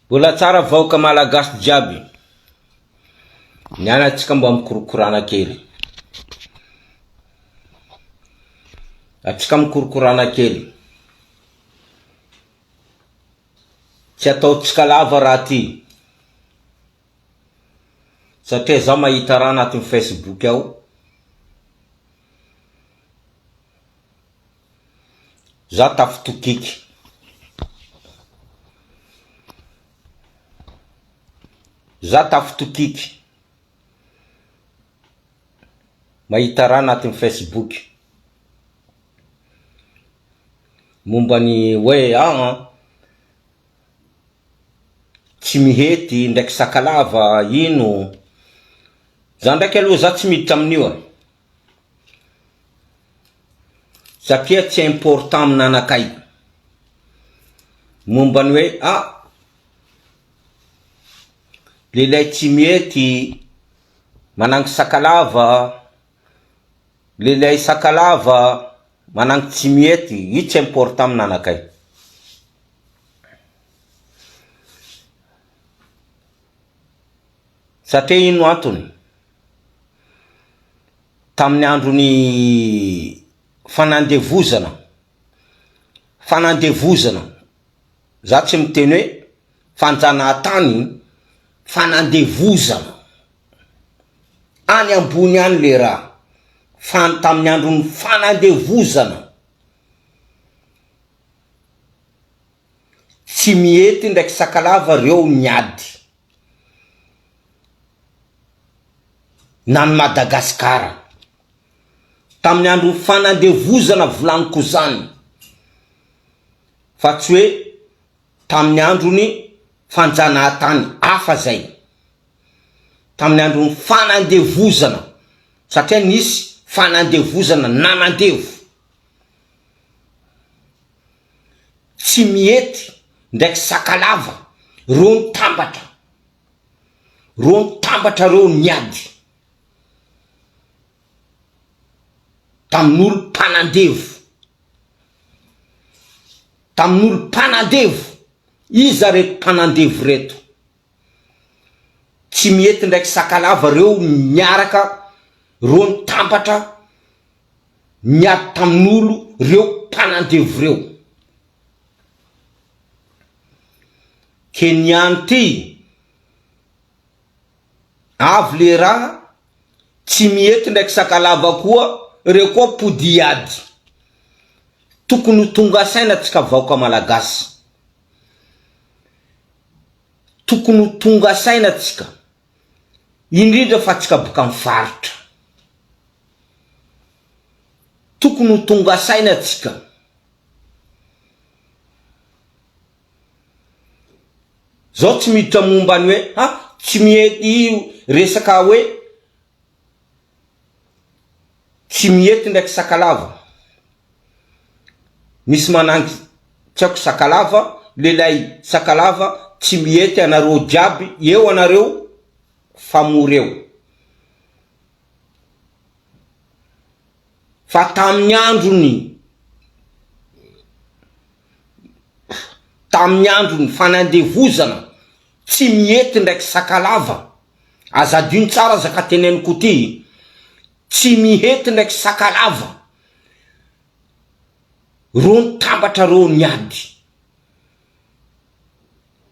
Mbola tsara vahoaka malagasy jiaby. Niany atsika mba mikorokorana kely. Atsika mikorokorana kely. Tsy ataontsika lava raha ty. Satria zaho mahita raha anatin'ny facebook ao. Za tafitokiky. Za tafitokiky. Mahita raha anatin'ny facebook. Momba ny hoe aa tsy mihety ndraiky sakalava ino. Za ndraiky aloha za tsy miditra amin'io e. Satria tsy important amin'anakay. Momba ny hoe ah lehilahy tsy mihety manangy sakalava, lehilahy sakalava manangy tsy mihety, io tsy important amin'anakay. Satria ino antony? Tamin'ny andron'ny fanandevozana, fanandevozana, za tsy miteny hoe fanjanahantany, fanandevozana, any ambony any le raha, fa tamin'ny andron'ny fanandevozana, tsy mihety ndraiky sakalava reo niady. na ny Madagasikara. Tamin'ny andron'ny fanandevozana volaniko zany fa tsy hoe tamin'ny andron'ny fanjanahantany hafa zay. Tamin'ny andron'ny fanandevozana satria nisy fanandevozana nanandevo. Tsy mihety ndraiky sakalava reo nitambatra. Reo nitambatra reo niady tamin'olo mpanandevo, tamin'olo mpanandevo, iza reto mpanandevo reto? Tsy mihety ndraiky sakalava reo niaraka reo nitambatra niady tamin'olo reo mpanandevo reo. Kenyan ty avy le raha tsy mihety ndraiky sakalava koa reo koa pody hiady tokony ho tonga saina tsika vahoaka malagasy tokony ho tonga saina tsika indrindra fa tsika boka am faritra tokony ho tonga saina tsika. Zao tsy miditra momba ny hoe ha tsy mihety io resaka hoe tsy mihety ndraiky sakalava. Misy manangy tsy haiko sakalava, lehilahy sakalava tsy mihety anareo jiaby eo anareo famory eo. Fa tamin'ny androny tamin'ny androny fanandevozana tsy mihety ndraiky sakalava, aza adino tsara zaka teneniko ty, tsy mihety ndraiky sakalava, reo nitambatra reo niady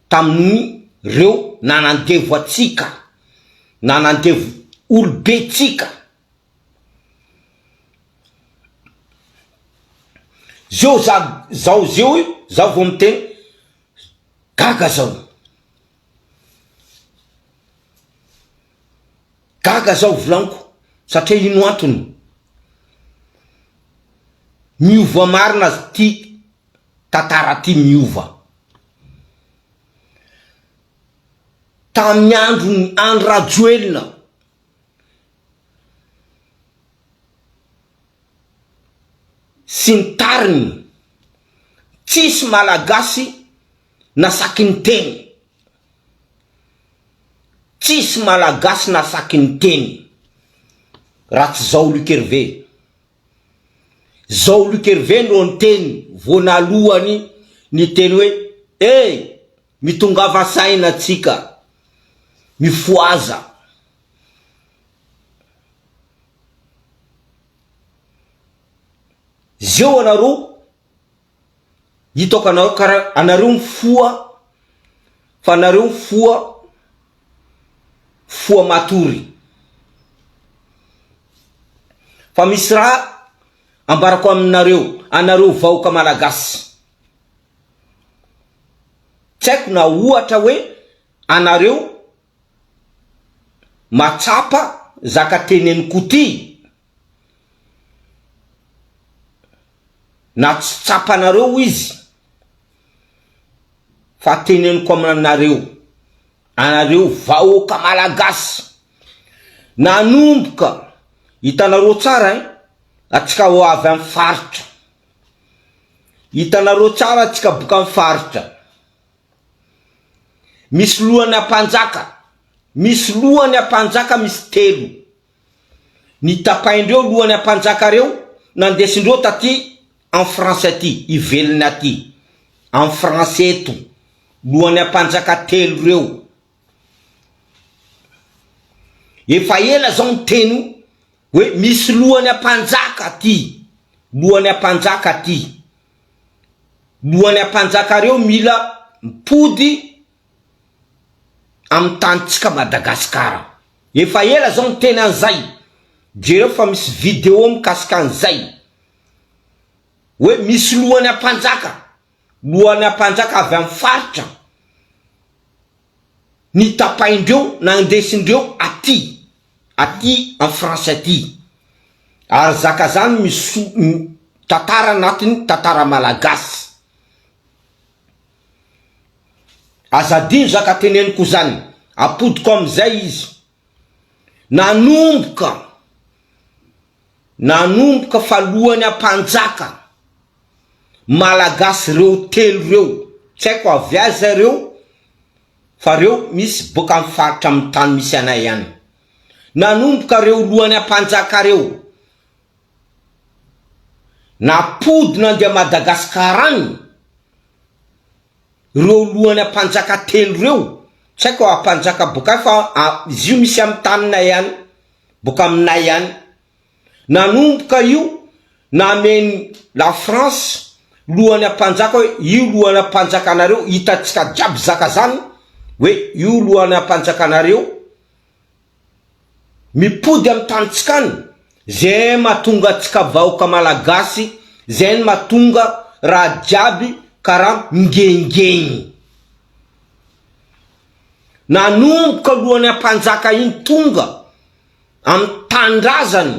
tamin'ny reo nanandevo atsika, nanandevo olobe tsika. Zeo za zao zeo zaho vao miteny gaga zao gaga zao volaniko satria ino antony miova marina ty tantara ty miova tamin'ny andron'i Andry Rajoelina sy ny tariny, tsisy malagasy nasaky niteny, tsisy malagasy nasaky niteny raha tsy zao Luc Hervé, zao Luc Hervé no niteny voanalohany niteny hoe eh! Mitongava saina tsika. Mifohaza. Zeo anareo hitako anareo kara anareo mifoha fa anareo mifoha foha matory. Fa misy raha ambarako aminareo, anareo vahoaka malagasy. Tsy haiko na ohatra hoe anareo matsapa zaka teneniko ty na tsy tsapanareo izy fa teneniko aminareo, anareo vahoaka malagasy nanomboka hitanareo tsara ein, atsika ho avy am faritra, hitanareo tsara atsika boka am faritra. Misy lohany ampanjaka, misy lohany ampanjaka misy telo. Ny tapaindreo lohany ampanjaka reo nandesindreo taty en France aty, ivelony aty, en France eto, lohany ampanjaka telo reo. Efa ela zao niteny hoe misy lohany ampanjaka aty, lohany ampanjaka aty. Lohany ampanjaka reo mila mipody am tanintsika Madagascar. Efa ela zao niteny anzay, jereo fa misy video mikasika anzay, hoe misy lohany ampanjaka, lohany ampanjaka avy am faritra. Ny tapaindreo nandesindreo aty aty en France aty ary zaka zany miso tantara anatiny tantara malagasy aza adino zaka teneniko zany apodiko amizay izy nanomboka nanomboka falohany ampanjaka Malagasy reo telo reo tsy haiko avy aiza reo fa reo misy boka am faritra am tany misy anay any nanomboka reo lohany ampanjaka reo napody nandeha Madagascar any reo lohany ampanjaka telo reo tsy haiko ampanjaka boka ay fa izy io misy am taninay any boka aminay any Nanomboka io nameno la France lohany ampanjaka hoe io lohany ampanjakanareo hitantsika jiaby zaka zany hoe io lohany ampanjakanareo mipody am tanitsika any zay mahatonga antsika vahoaka malagasy zay ny mahatonga raha jiaby karaha mingengegny nanomboka lohany ampanjaka iny tonga Amin'ny tanindrazany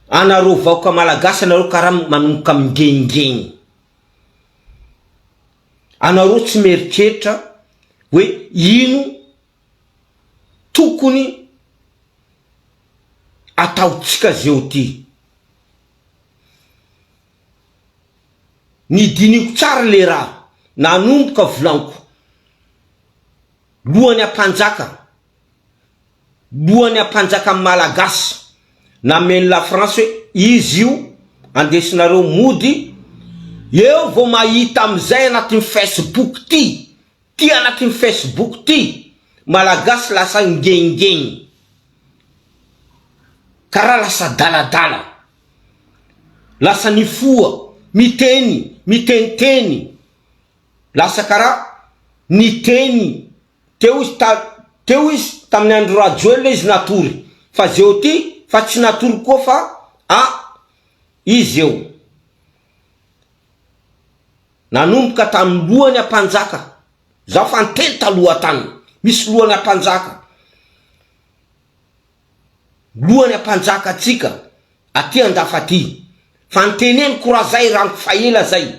anareo vahoaka malagasy anareo karaha manomboka mingengeny anareo tsy mieritreritra hoe ino tokony ataontsika zeo ty ny diniko tsara le raha nanomboka volaniko lohany ampanjaka Lohany ampanjaka ny Malagasy nameno la France hoe izy io andesinareo mody eo vao mahita amizay anatin'ny Facebook ty ty anatin'ny Facebook ty Malagasy lasa ngengeny karaha lasa adaladala lasa nifoha miteny miteniteny lasa karaha niteny Teo izy ta teo izy tamin'ny andro Rajoelina izy natory fa zeo ty fa tsy natory koa fa a izy eo nanomboka tamin'ny lohany ampanjaka zaho fa niteny taloha tany misy lohany ampanjaka lohany ampanjaka atsika aty andafy aty fa niteneniko raha zay raniko fa ela zay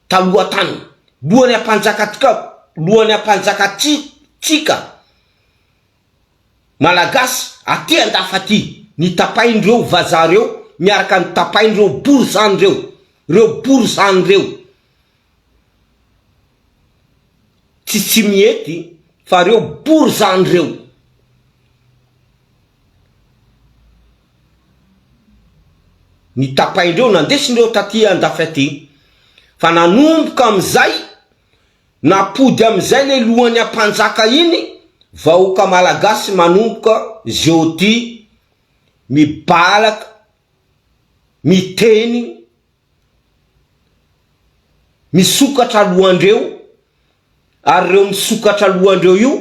Taloha tany. Lohany ampanjaka tika lohany ampanjaka ty tsika Malagasy aty andafy aty ny tapain reo vazaha reo miaraka ny tapain reo borizany reo reo borizany reo tsy tsy mihety fa reo borizany reo. Ny tapaindreo nandesindreo taty andafy aty fa nanomboka amizay. Napody amizay le lohany ampanjaka iny vahoaka malagasy manomboka zeo ty mibalaka miteny misokatra lohandreo ary reo misokatra lohandreo io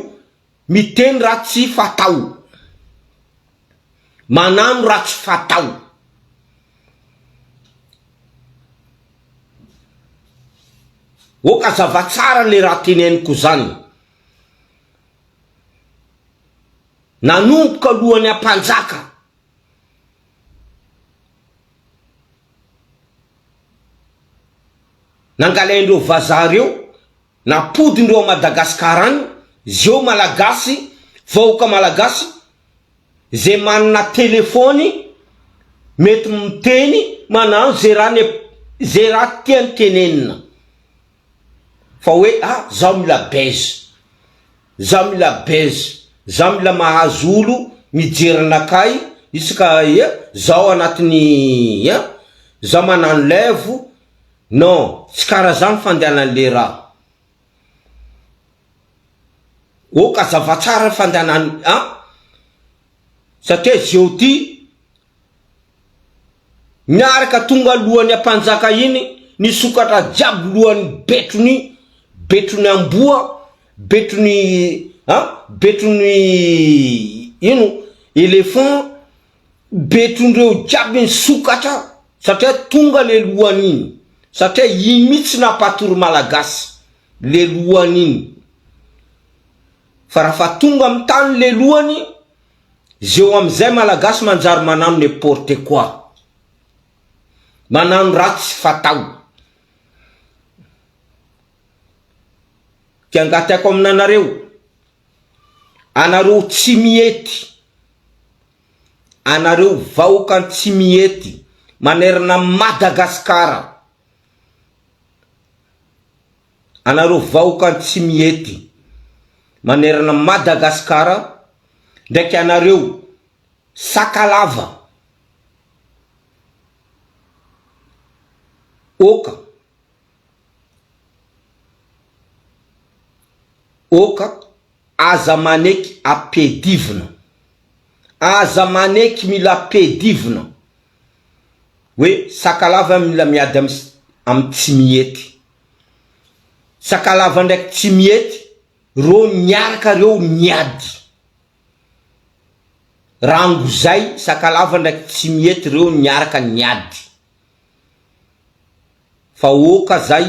miteny raha tsy fatao manano raha tsy fatao. Ok azava tsara le raha teneniko zany. Nanomboka alohan'ny ampanjaka. Nangalain'ireo vazaha reo, napodindreo a Madagascar any, zeo malagasy, vahoaka malagasy, ze manana telefony mety miteny manano ze raha ne ze raha tiany tenenina fa hoe ah zaho mila buzz zaho mila buzz zaho mila mahazo olo mijery anakahy isaka ia zaho anatin'ny ia zaho manano live non tsy karaha zany fandehanan'le raha. Ok azava tsara ny fandehanany an! Satria zeo ty miaraka tonga alohan'ny ampanjaka iny nisokatra jiaby lohan'ny betrony betrony amboa betrony an betrony ino elephant betrondreo jiaby nisokatra satria tonga le lohany iny satria iny mihitsy nampatory malagasy le lohany iny fa raha fa tonga am tany le lohany zeo amizay malagasy manjary manano n'importe quoi manano ratsy fatao ty angataiko aminanareo anareo tsy mihety anareo vahoka tsy mihety manerana Madagascar Anareo vahoka tsy mihety manerana Madagascar ndraiky anareo sakalava oka oka aza maneky apedivina aza maneky mila apedivina Hoe sakalava mila miady am am tsimihety. Sakalava ndraiky tsimihety reo niaraka reo niady. Rangozay sakalava ndraiky tsimihety reo niaraka niady. Fa oka zay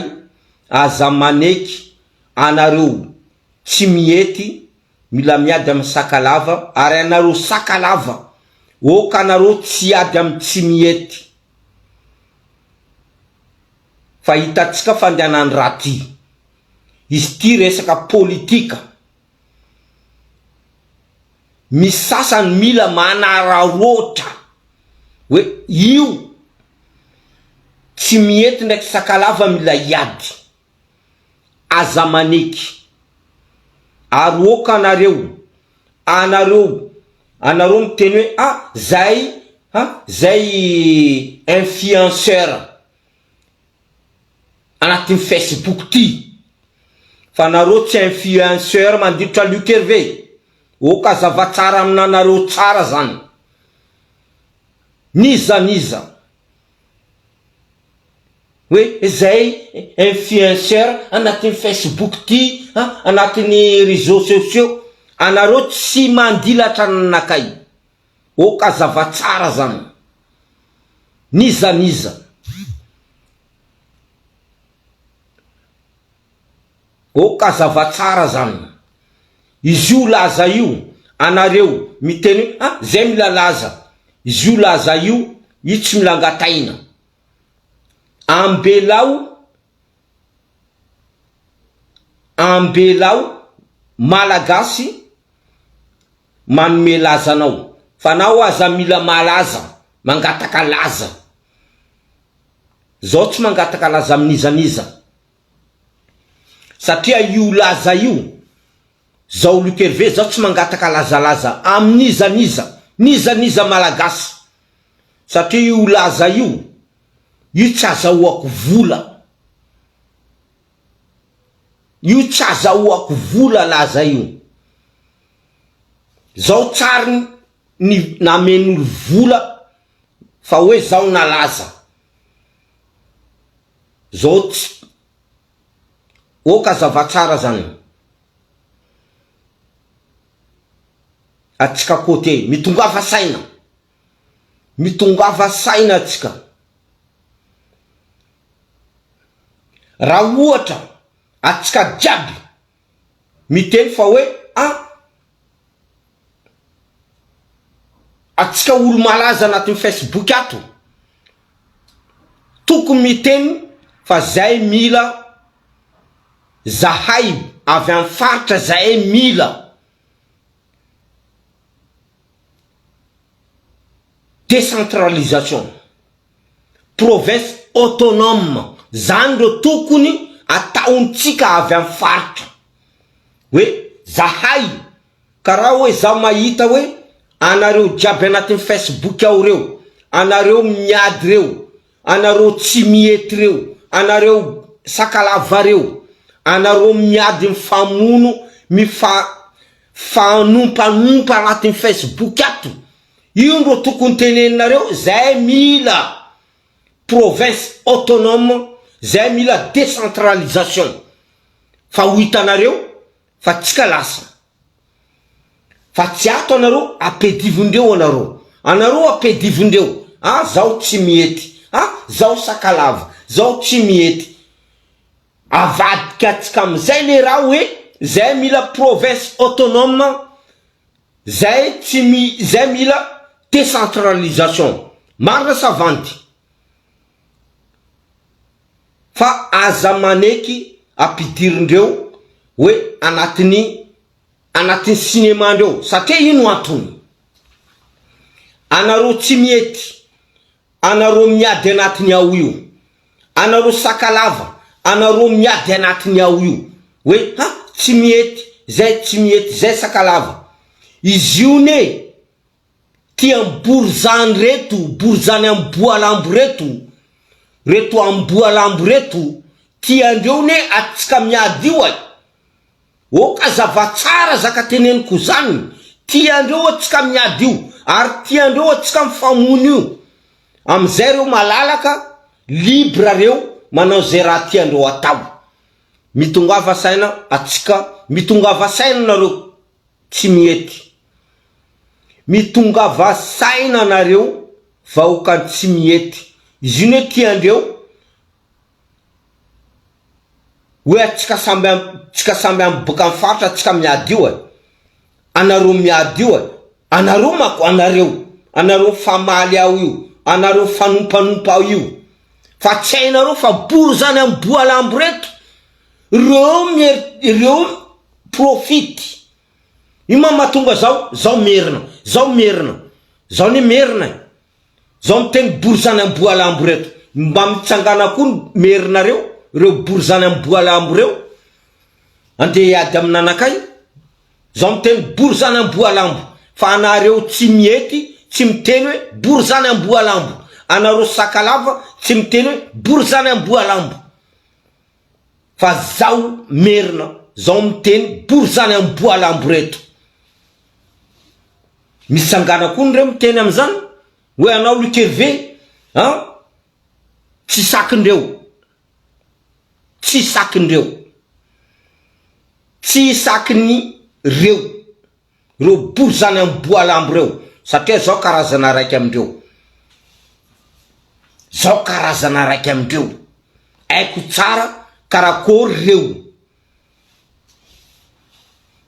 aza maneky anareo tsimihety Mila miady amin'ny sakalava ary anareo sakalava ok anareo tsy hiady amin'ny tsimihety fa hitantsika fandehanan'ny raha ty izy ty resaka politika misy sasany mila manararoatra hoe io tsimihety ndraiky sakalava mila hiady Aza maneky. Ary ok anareo, anareo, anareo miteny hoe ah zay ah zay influenceur anatin'ny facebook ty, fa nareo tsy influenceur mandritra Luc Hervé, ok azava tsara aminanareo tsara zany, n'iza n'iza. Hoe zay influenceur anatin'ny facebook ty an, anatin'ny réseaux sociaux, anareo tsy mandilatra anakay, ok azava tsara zany, n'iza n'iza, ok azava tsara zany, izy io laza io anareo miteny hoe ah zay mila laza, izy io laza io, io tsy mila angataina. Ambelao Ambelao Malagasy manome laza anao fa nao aza mila malaza mangataka laza zao tsy mangataka laza amin'iza n'iza satria io laza io zao Luc Hervé zao tsy mangataka lazalaza amin'iza n'iza n'iza n'iza Malagasy Satria io laza io, io tsy azahoako vola. Io tsy azahoako vola laza io. Zao tsary ny namen'olo vola fa hoe zaho nalaza. Zao tsy ok azava tsara zany. Atsika côté mitongava saina. Mitongava saina atsika. Raha ohatra atsika jiaby miteny fa hoe an atsika olo malaza anatin'ny facebook ato tokony miteny fa zay mila zahay avy amin'ny faritra zahay mila Décentralisation, province autonome, zany reo tokony ataontsika avy am faritra, hoe zahay karaha hoe zaho mahita hoe anareo jiaby anatin'ny facebook ao reo, anareo miady reo, anareo tsimihety reo, anareo sakalava reo, anareo miady mifamono mifa fanompanompa anatin'ny facebook ato, io ndro tokony teneninareo, zay mila province autonome, zay mila décentralisation, fa ho hitanareo fa tsika lasa. Fa tsy ato anareo ampedivondreo anareo anareo ampedivondreo ah zaho tsy mihety ah zaho sakalava zaho tsy mihety avadika atsika amizay le raha hoe zay mila province autonome zay tsy mi zay mila decentralisation marina sa vandy fa aza maneky ampidirindreo hoe anatin'ny anatin'ny cinéma ndreo satria ino antony anareo tsy mihety anareo miady anatiny ao io anareo sakalava anareo miady anatiny ao io hoe ha tsy mihety zay tsy mihety zay sakalava izy io ne Ty amborizany reto, borizany amboalambo reto, reto amboalambo reto, tiandreo ne atsika miady io ay! Ok azava tsara zaka teneniko zany, tiandreo atsika miady io, ary tiandreo atsika mifamono io, amizay reo malalaka, libre reo manao zay raha tiandreo atao, mitongava saina atsika, mitongava saina nareo. Tsy mihety. Mitongava saina nareo vahoakan'i tsy mihety. Izy io ne tiandreo hoe atsika samby tsika samby am boka am faritra tsika miady io e. Anareo miady io e. Anareo manko anareo. Anareo mifamaly ao io. Anareo mifanompanompa ao io. Fa tsy hainareo fa bory zany amboalambo reto. Reo mier reo profit. Io ma mahatonga zao, zao merina, zao merina, zao ne merina e. Zao miteny borizany amboalambo reto. Mba mitsangana koa ny merina reo, reo borizany amboalambo reo. Andeha hiady amin'anakay. Zao miteny borizany amboalambo. Fa anareo tsy mihety, tsy miteny hoe borizany amboalambo. Anareo sakalava tsy miteny hoe borizany amboalambo. Fa zaho merina zao miteny borizany amboalambo reto. Mitsangana koa ndreo miteny amizany hoe anao Luc Hervé an tsy sakindreo tsy sakindreo tsy sakiny reo Reo borizany amboalambo reo satria zao karazana raiky amindreo zao karazana raiky amindreo aiko tsara karakory reo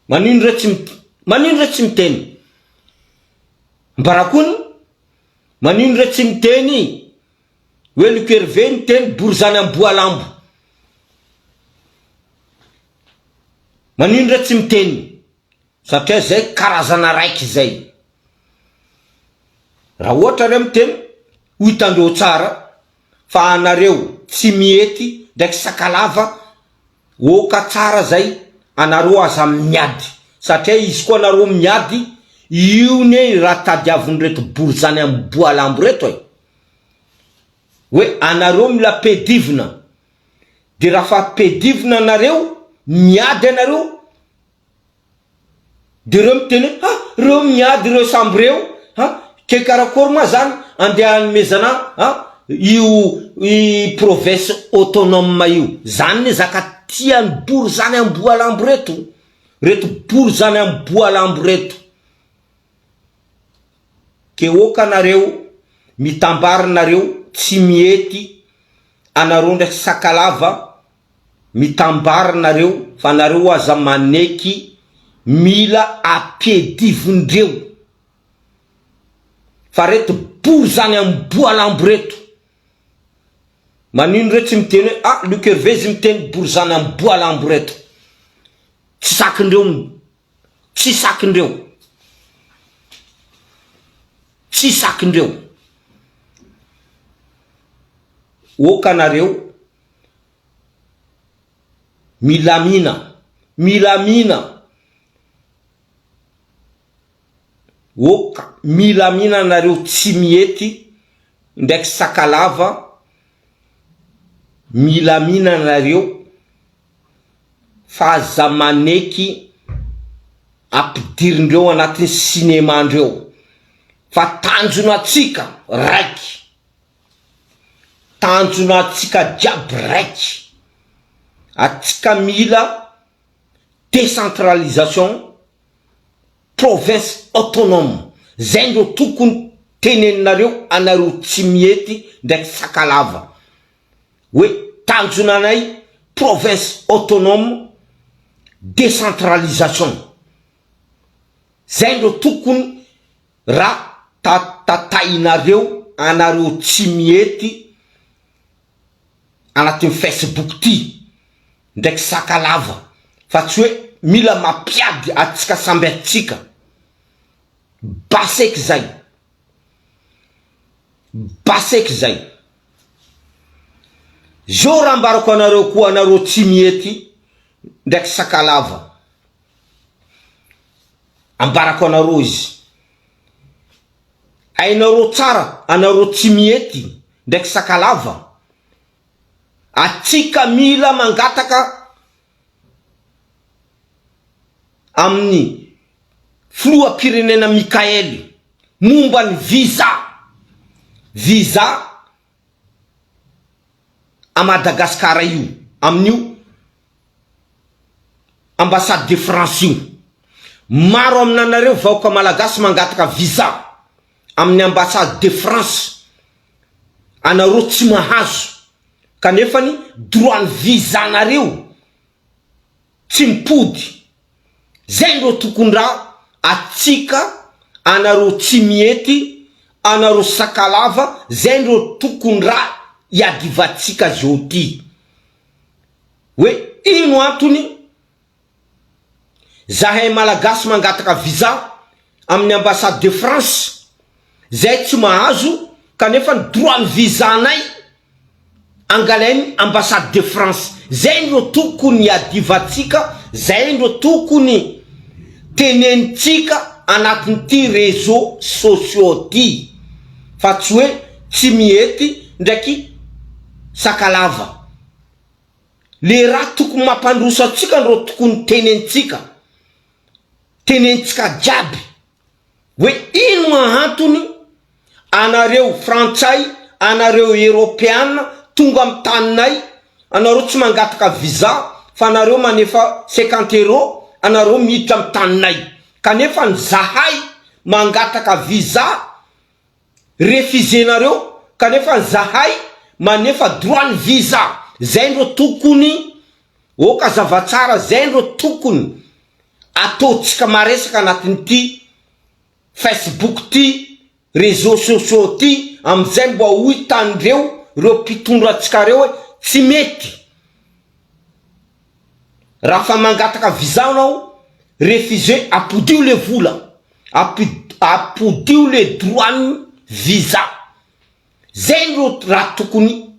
manino reo tsy manino reo tsy miteny mbarakony manino reo tsy miteny hoe Luc Hervé niteny borizany amboalambo manino reo tsy miteny Satria zay karazana raiky zay. Raha ohatra reo miteny ho hitandreo tsara fa anareo tsy mihety ndraiky sakalava oka tsara zay anareo aza miady satria izy koa anareo miady io ne raha tadiavin'ireto borizany amboalambo reto e! Hoe anareo mila pedivina de raha fa pedivina nareo. Miady anareo de reo miteny hoe ha reo miady reo samby reo ha ke karakory ma zany andeha hanomezana ha io i province autonome io zany ne zaka tiany bory zany amboalambo reto reto bory zany amboalambo reto ke oka nareo mitambara nareo tsy mihety anareo ndraiky sakalava Mitambara nareo fa nareo aza maneky mila apiedivindreo fa reto bory zany amboa lambo reto manino reo tsy miteny hoe ah Luc Hervé izy miteny bory zany amboa lambo reto tsy sakindreo tsy sakindreo tsy sakindreo oka nareo Milamina, milamina, ok, milamina nareo Tsimihety ndraiky Sakalava, milamina nareo fa aza maneky ampidirindreo anatin'ny cinéma ndreo fa tanjona atsika raiky. Tanjona atsika jiaby raiky, atsika mila décentralisation, province autonome, zay ndro tokony teneninareo anareo tsimihety ndraiky sakalava hoe tanjona anay province autonome, décentralisation, zay ndro tokony Ra tatatahinareo anareo tsy mihety anatin'ny facebook ty ndraiky sakalava fa tsy hoe mila mampiady atsika samby atsika baseky zay baseky zay zao raha ambarako anareo koa anareo tsy mihety ndraiky sakalava Ambarako anareo izy. Hainareo tsara anareo Tsimihety ndraiky Sakalava, atsika mila mangataka amin'ny filoham-pirenena Mickaël momba ny visa, visa à Madagascar io, amin'io ambassade de France io. Maro aminanareo vahoaka malagasy mangataka visa amin'ny ambassade de France anareo tsy mahazo kanefany droit ny visa nareo tsy mipody. Zay ndro tokony ra atsika anareo tsimihety anareo sakalava zay ndro tokony ra iadivatsika zao ty. Hoe ino antony zahay malagasy mangataka visa amin'ny ambassade de France zay tsy mahazo kanefa ny droit ny visa nay angalainy ambassade de France zay ndro tokony iadivatsika zay ndro tokony tenenitsika anatin'ity réseaux sociaux ty fa tsy hoe tsy mihety ndraiky sakalava. Le raha tokony mampandroso antsika ndro tokony tenenitsika, tenenitsika jiaby hoe ino antony anareo frantsay, anareo eropeana tonga am taninay, anareo tsy mangataka visa fa anareo manefa 50 euros anareo miditra am taninay, kanefa ny zahay mangataka visa Refuser-nareo kanefa zahay manefa droit ny visa zay ndro tokony ok azava tsara zay ndro tokony ataontsika maresaka anatin'ity Facebook ty réseaux sociaux ty amizay mba ho hitandreo reo mpitondra antsika reo hoe tsy mety Raha fa mangataka visa anao, refuse apodio le vola, apodio le droit ny visa, zay no raha tokony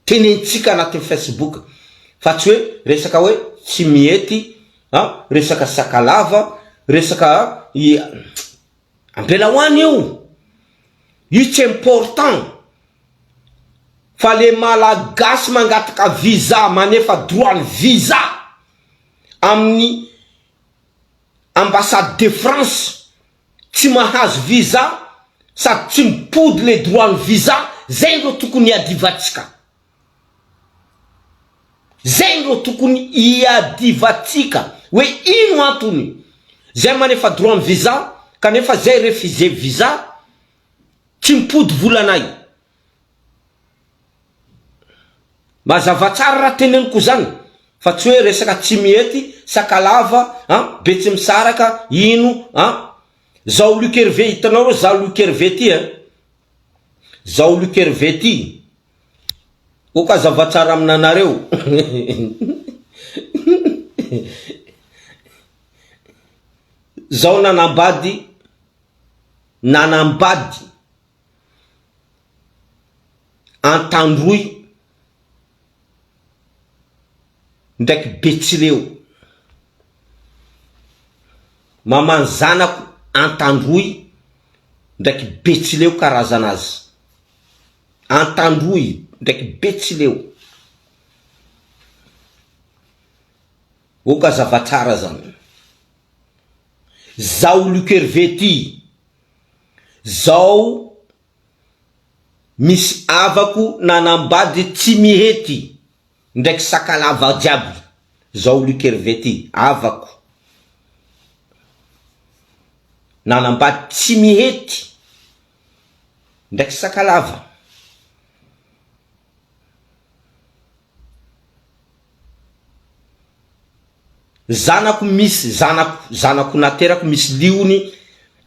tenenitsika anatin'ny facebook fa tsy hoe resaka hoe tsy mihety an, resaka sakalava, resaka ampela ho any io, io tsy important. Fa le malagasy mangataka visa manefa droit ny visa amin'ny ambassade de France tsy mahazo visa sady tsy mipody le droit ny visa zay ndro tokony iadivatsika. Zay ndro tokony iadivatsika hoe ino antony zay manefa droit ny visa kanefa zay refuse visa tsy mipody volanay. Mazava tsara raha teneniko zany fa tsy hoe resaka tsimihety, sakalava an, betsimisaraka, ino an. Zao Luc Hervé hitanao reo za Luc Hervé ty an, zao Luc Hervé ty, ok hazava tsara aminanareo zao nanambady nanambady Antandroy ndraiky Betsileo. Maman'ny zanako Antandroy ndraiky Betsileo karazana azy. Antandroy ndraiky Betsileo. Ok azava tsara zany. Zaho Luc Hervé ty, zao misy havako nanambady Tsimihety ndraiky Sakalava jiaby, zao Luc Hervé ty, havako nanambady Tsimihety ndraiky Sakalava. Zanako misy zanako zanako naterako misy liony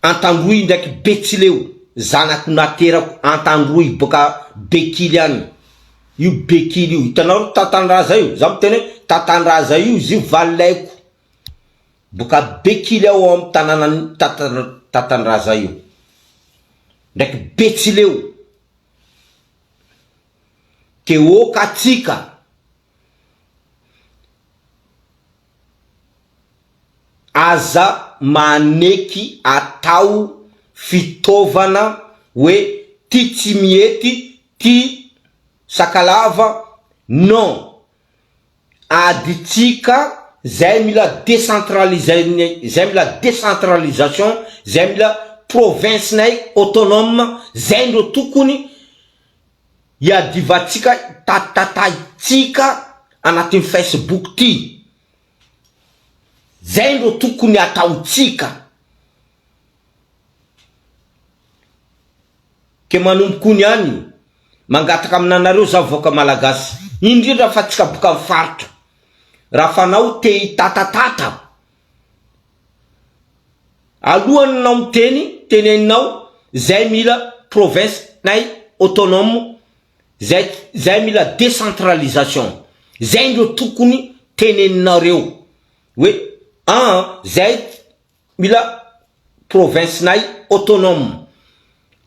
Antandroy ndraiky Betsileo zanako naterako Antandroy boka Bekily any io Bekily io hitanao ry tatandraza io za miteny hoe tatandraza io izy io valilaiko boka Bekily ao am tananan'i tata tatandraza io ndraiky Betsileo Teoka atsika. Aza maneky atao fitaovana hoe ty tsimihety ty sakalava non aditsika zay mila decentralise zay mila decentralisation zay mila province nay autonome zay ndro tokony Iadivantsika tatataitsika anatin'ny Facebook ty. Zay ro tokony ataontsika. Ke manomboko ony any, mangataka aminanareo za vahoaka malagasy, indrindra fa tsika boka am faritra, raha fanao te hitatatata, Alohan'ny nao miteny, teneninao zay mila province nay autonome, zay zay mila décentralisation, zay ndreo tokony teneninareo hoe aa zay mila province nay autonome,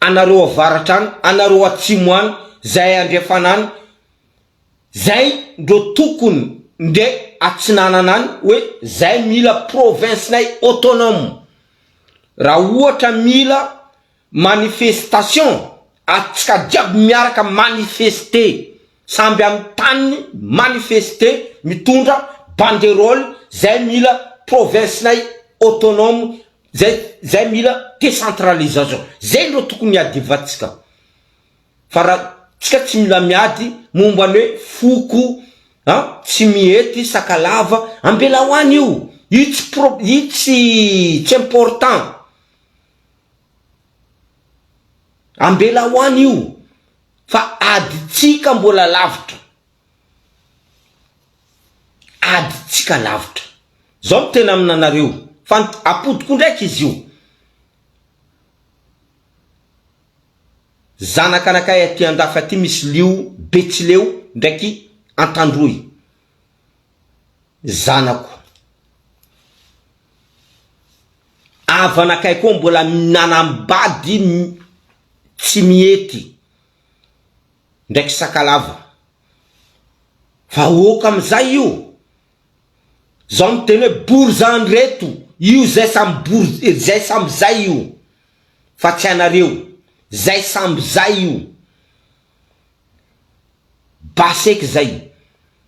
anareo avaratra any, anareo atsimo any, zay andrefana any, Zay ndro tokony nde atsinanana any hoe zay mila province nay autonome raha ohatra mila manifestation atsika jiaby miaraka manifester samby am taniny manifester mitondra banderole zay mila province nay autonome zay zay mila decentralisation zay ndro tokony iadivatsika. Fa raha tsika tsy mila miady momba ny hoe foko an, tsimihety, sakalava, ambelao any io, io tsy pro, io tsy tsy important, ambelao any io fa adintsika mbola lavitra, adintsika lavitra, zao no tena aminanareo fa apodiko ndraiky izy io. Zanakanakay aty andafy aty misy lio betsileo ndraiky antandroy zanako avanakay koa mbola nanambady tsy mihety ndraiky sakalava fa ok amizay io zao miteny hoe borizan reto io zay samy bory zay samy zay io fa tsy anareo, zay samby zay io. basy eky zay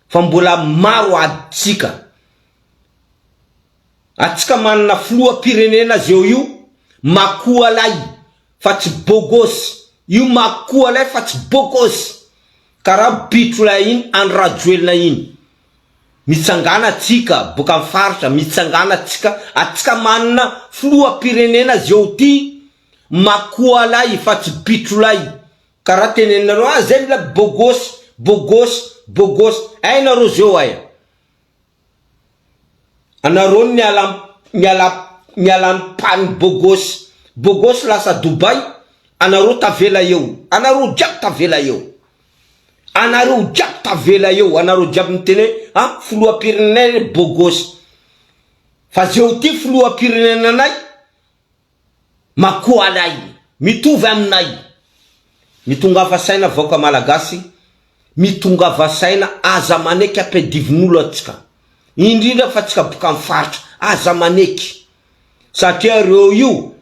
fa mbola maro adintsika. Atsika manana filoham-pirenena zeo io makoalay fa tsy bogosy io makoalay fa tsy bogosy karaha bitrolay iny Andry Rajoelina iny mitsangana atsika boka am faritra mitsangana atsika atsika manana filoham-pirenena zeo ty makoalay fa tsy bitrolay karaha teneninareo ah zay mila bogosy bogosy bogosy ainareo zeo aia. Anareo niala niala niala ny bogosy bogosy lasa Dubaï anareo tavela eo anareo jiaby tavela eo anareo jiaby tavela eo anareo jiaby miteny hoe ah filoham-pirenenay bogosy fa zeo ty filoham-pirenenanay Makoalay, mitovy aminay. Mitongava saina vaoka malagasy, mitongava saina aza maneky ampiadivin'olo atsika, indrindra fa tsika boka am faritra, aza maneky, satria reo io,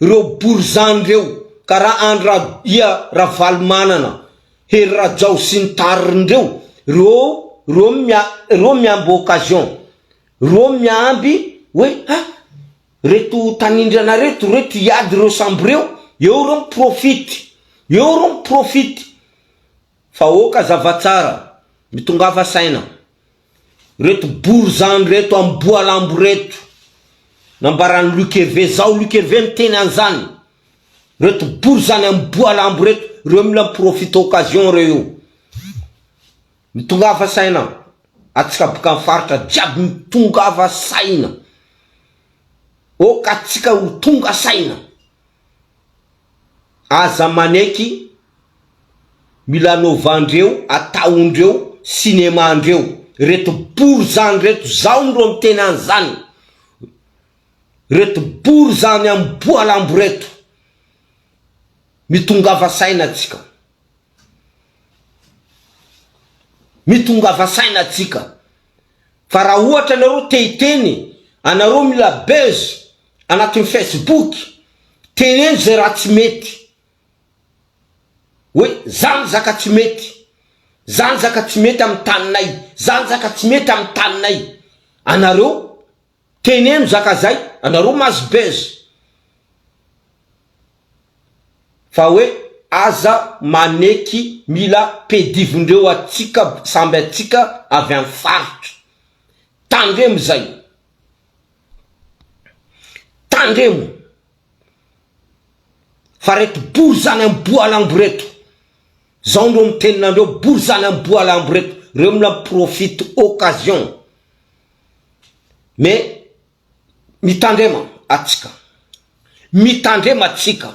reo borizano reo, karaha Andry ra ia Ravalomanana, Hery Rajao sy ny tariny reo, reo reo mia reo miamby occasion, reo miamby hoe ha Reto tanindrana reto, reto hiady reo sambo reo, eo reo mi profite, eo reo mi profite, fa ok zava tsara, mitongava saina, reto borizano reto amboalambo reto, nambaran'i Luc Hervé, zaho Luc Hervé miteny an'izany, reto borizano amboalambo reto, reo mila mi profite occasion reo io. Mitongava saina atsika boka am faritra jiaby mitongava saina ok atsika ho tonga saina aza maneky milanovandreo ataondreo cinema ndreo reto borizano reto zaho ndro miteny anzany reto borizano amboalambo reto mitongava saina atsika. Mitongava saina tsika fa raha ohatra nareo te hiteny anareo mila buzz anatin'ny facebook teneno zay raha tsy mety hoe zany zaka tsy mety zany zaka tsy mety amin'ny taninay zany zaka tsy mety amin'ny taninay anareo Teneno zaka zay anareo mahazo buzz fa hoe aza maneky mila pedivindreo atsika samby atsika avy any faritra tandremo zay tandremo fa reto bory zany amboalambo reto zao ndreo miteny nandreo bory zany amboalambo reto reo mila profite occasion Mais mitandrema atsika, mitandrema atsika.